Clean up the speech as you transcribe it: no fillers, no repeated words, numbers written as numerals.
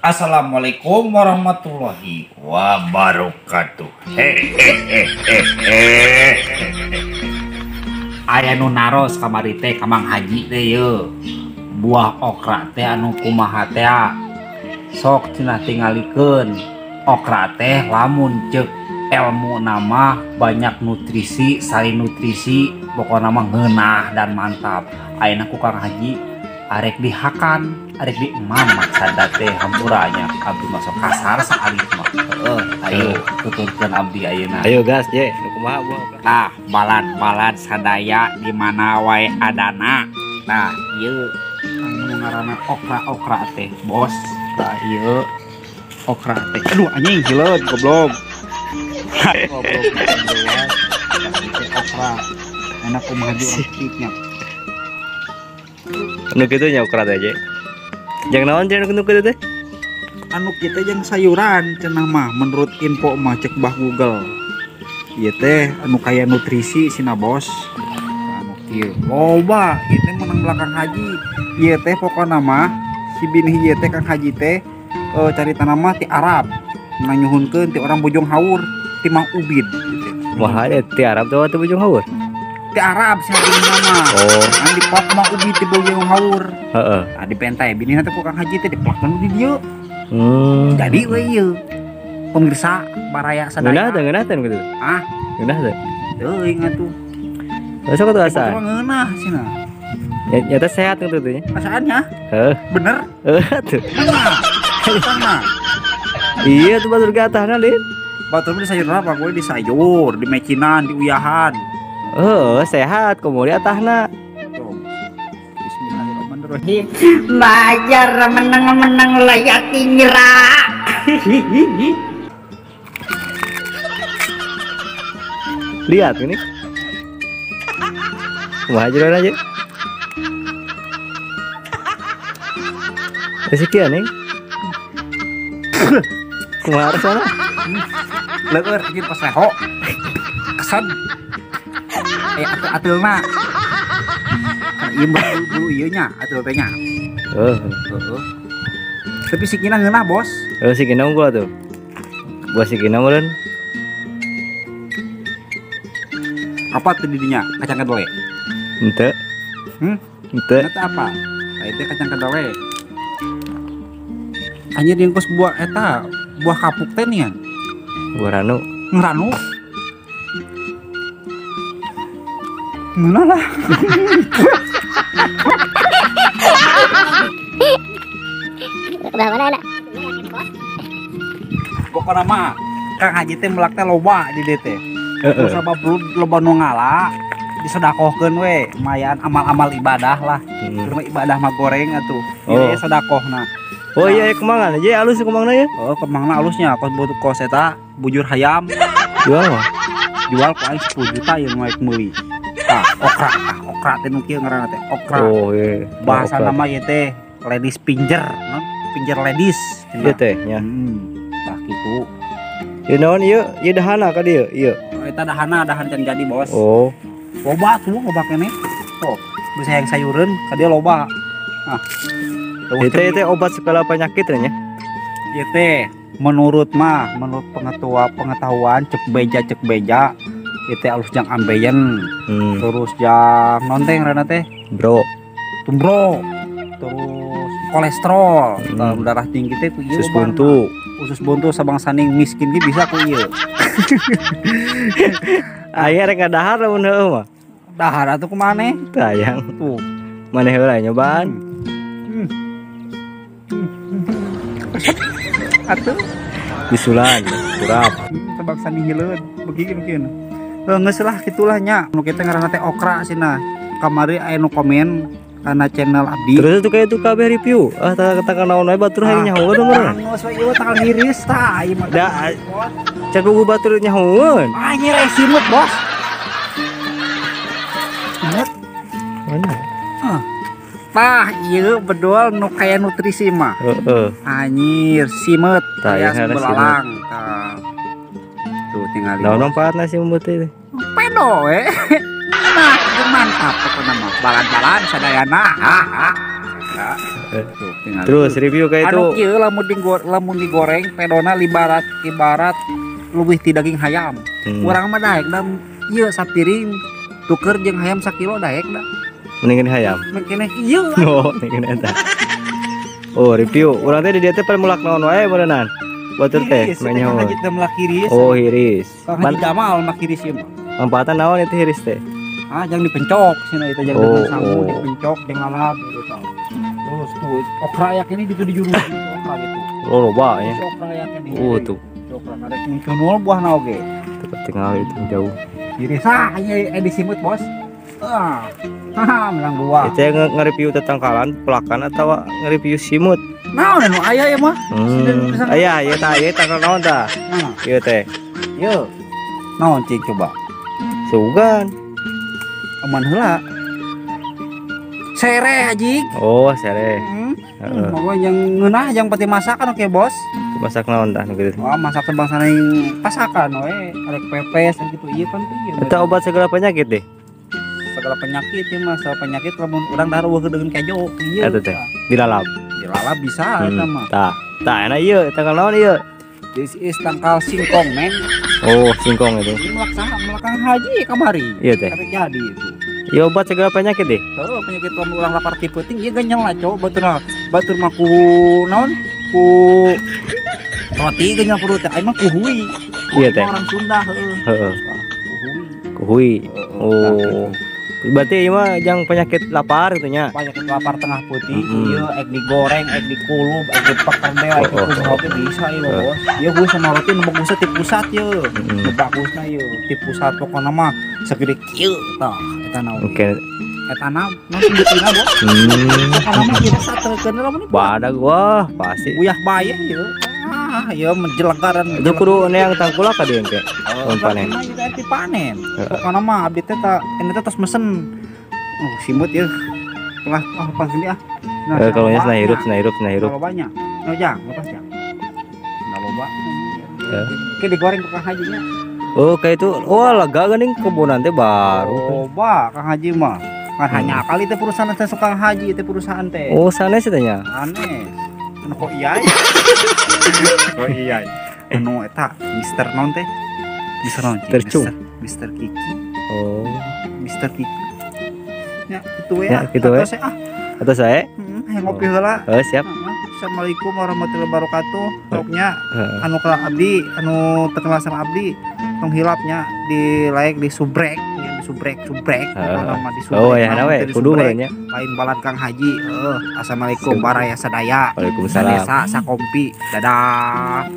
Assalamualaikum warahmatullahi wabarakatuh. Hehehehe. Aya nu naros kamari teh ka Mang Haji teh yeuh. Buah okra teh anu kumaha teh? Sok cenah tingalikeun. Okra teh lamun ceuk ilmu nama banyak nutrisi, sari nutrisi, pokokna mah ngeunah dan mantap. Ayeuna ku Kang Haji arek dihakan, arek di emam maksada teh hampuranya abdi masuk kasar sakali mah. Heeh, ayo tuturkeun abdi ayeuna. Ayo gas ye, nu kumaha buah okra? Tah, balad-balad sadaya di mana wae adana. Tah, ieu anu ngaranna okra-okra teh, bos. Tah ieu okra teh. Aduh anjing hileud goblok. Goblok okra. Enak kumaha urang kiknya. Anu kitu nya okra teh, Je. Jang naon cenah nu kitu teh? Anu kitu jeung sayuran cenah mah menurut info mah cek bah Google. Ieu teh anu kaya nutrisi sina bos. Anu kieu loba ieu teh menang belakang haji. Ieu teh pokona mah si binih ieu teh Kang Haji teh carita mah ti Arab. Nanyuhunkeun ti orang Bojong Haur, ti Mang Ubid gitu. Wah, ti Arab teh ti Bojong Haur. Ti Arab sih binihna mah. Oh. Kan dipot Mang Ubid ti Bojong Haur. Heeh. Nah, dipentai binihna teh ku Kang Haji teh dipelakkeun di dieu. Hmm. Jadi we ieu. Pemirsa baraya sadaya. Ngeunah teh, ngeunah teh kitu. Ah, ngeunah teh. Teuing atuh. Besok atuh asa. Ngeunah cenah. Nyata sehat kitu teh nya. Asaannya? Heeh. Bener? Heeh atuh. Nah. Iya tuh batur gatahna lin. Batur di sayur apa? Gue di sayur, di mecinan, di uyahan. Oh, sehat komo di atahna. Bismillahirrahmanirrahim. Bajar menang-menang layak nyerah. Lihat ini. Kumaha jeroan aja. Sekian nih. Kumaha sana? Leueur anjir pas leho. Kesan. Ateulna. Ieu bulu ieu nya, ateul teh nya. Heeh. Heeh. Tapi sikina ngeunah, Bos. Heeh, sikina unggul atuh. Buah sikina meureun. Apa tuh didinya? Kacang kedelai. Henteu. Hmm? Henteu. Eta apa? Eta kacang kedelai. Anjir diengkos buah eta, buah kapuk teh nih. Buah ranu. Ngeranu. Ngeunah lah. Pokona mah Kang Haji teh melak teh loba di dieu teh. Heeh. Sabab loba nu ngala disedakohkeun we, lumayan amal-amal ibadah lah. Hmm. Ibadah mah goreng atuh. Oh. Ieu sedakohna. Oh iya, kembangan aja alus kembangna ya. Oh, kembangna alusnya kos butuh kos eta bujur hayam. Jual mah. Jual ku aing 10 juta ieu nu meuli. Tah, okra, tah okra teh nu kieu ngaranna teh, okra. Oh iya. Bahasa nama ieu teh ladies finger, non? Finger ladies. Ieu teh nya. Tah kitu. Ieu naon ieu? Ieu dahana ka dieu, ieu. Oh, eta dahana, dahan can jadi, Bos. Oh. Loba tuh, loba keneh. Oh, bisa yang sayureun ka dieu loba. Ah. Itu teh obat segala penyakit nya. Ieu teh menurut mah, menurut pengetahuan cek beja ieu teh alus jang ambeien. Terus jang naon teh ngaranna teh? Bro. Tumbro. Terus kolesterol, darah tinggi teh ku ieu. Usus buntu. Usus buntu sabangsaning miskin ge bisa ku ieu. Aya rek ngadahar lamun heueuh mah. Dahar atuh kumaneh? Tayang. Tuh. Maneh heula nyobaan. Atuh bisulan kurap sabangsa hileud beuki kieu. Geus lah kitulah nya nu kieu teh ngaranna teh okra cenah. Kamari aya nu komen kana channel abdi. Terus itu kayak itu kabeh review. Ah tah naon wae batur hayang nyahoeun meureun. Geus we ieu tanggal miris tah ieu mah. Da can buku batur nyahoeun. Anjir simut, Bos. Simut. Mana? Ah. Tah ieu bedol nu kaya nutrisi mah. Heeh. Anjir simeut tah kaya belalang tah. Tuh tingali. Naon manfaatna simeut teh? Pedo we. Nah, mantap pokona mah. Balan-balan sadayana. Terus review kayak itu. Anu kieu lamun digoreng pedona ibarat leuwih ti daging hayam. Urang mah daek da ieu sapiring tuker jeung hayam sakilo daek da. Mendingan hayam. Mendingan ieu. Oh, mendingan eta. Oh, review. Urang teh di dieu teh mulak naon wae beuneunan. Batur teh menyo. Oh, hiris. Ban Jamal mah hiris ieu mah. Manfaatna naon itu hiris teh? Ah, jangan dipencok sina itu jangan sangu dipencok jeung lalap gitu. Terus tuh okra yak ini gitu di juru okra gitu. Oh, loba ya. Okra yak ini. Oh, tuh. Okra karek muncul buahna oge. Tinggal itu jauh. Hiris ah hanya edisi simut, Bos. Ah. Haha, menang dua. Itu nge-review tetangkalan pelakan atau nge-review simut? Naon anu aya ya mah? Aya, ieu tah, ieu tangkal naon tah? Ieu teh. Ieu. Naon cing coba? Sugan. Aman heula. Sereh haji. Oh, sereh. Heeh. Moga yang ngeunah yang pati masakan oke, Bos. Masak naon tah nu kitu? Wah, masak bangsa ning pasakan we, arek pepes gitu ieu kan teh ieu. Eta obat segala penyakit deh. Segala penyakit ieu mah, segala penyakit lamun urang dahar eueuh dengan kejo ieu. Eta teh dilalap. Dilalap bisa eta mah. Tah, tah enak ieu tangkal naon ieu? This is tangkal singkong, men. Oh, singkong itu. Ini melakang haji kamari. Iya teh. Karek jadi itu. Ya obat segala penyakit deh. Heeh, penyakit lamun urang lapar ti peuting ieu ganyang lah, cok. Batur mah ku naon? Ku roti ganyang perut teh, aing mah kuhui. Iya teh. Orang Sunda heeh. Heeh. Kuhui. Oh. Berarti ieu mah jang penyakit lapar gitu nya. Penyakit lapar tengah putih, ieu ek digoreng, ek dikulub, ek dipekerdel, ek dikumaha oge bisa ieu, Bos. Ieu gue sama roti nu bagusna ti pusat ieu. Nu bagusna ieu ti pusat pokona mah segede kieu tah eta naon. Oke. Eta naon sebutina, Bos. Eta mah ieu satekeun lamun. Badag wah pasti. Uyah bae ieu. Ah, ieu menjelegaran. Itu kudu neang tangkulak ka dieu engke. Mun panen. Ieu panen. Pokona mah abdi teh ta ini teh tos mesen. Oh, simut ieu. Lah, ah pas ini ah. Nah, kalau nya cenah hirup, cenah hirup, cenah hirup. Loba nya. No jang, lepas jang. Nah loba. Ke digoreng ku Kang Haji nya. Oh, kayak itu. Oh, lega geuning kebunan teh baru. Loba Kang Haji mah. Kan hanya kali teh perusahaan teh Kang Haji teh perusahaan teh. Oh, sanes teh nya. Sanes. Anu kok iya. Kok iya. Anu eta Mister naon teh? Mister naon? Mister Kiki. Oh, Mister Kiki. Ya, itu we. Ya, gitu we. Atau saya? Heeh, ngopi heula. Oh, siap. Assalamualaikum warahmatullahi wabarakatuh. Pokoknya anu ka abdi, anu terkenal sama abdi, tong hilapnya di like, di subrek, ya, di subrek, subrek. Nama di subrek. Oh ya, we kudu meureun nya. Lain balad Kang Haji. Heeh, assalamualaikum baraya sadaya. Waalaikumsalam. Sadesa sakompi. Dadah.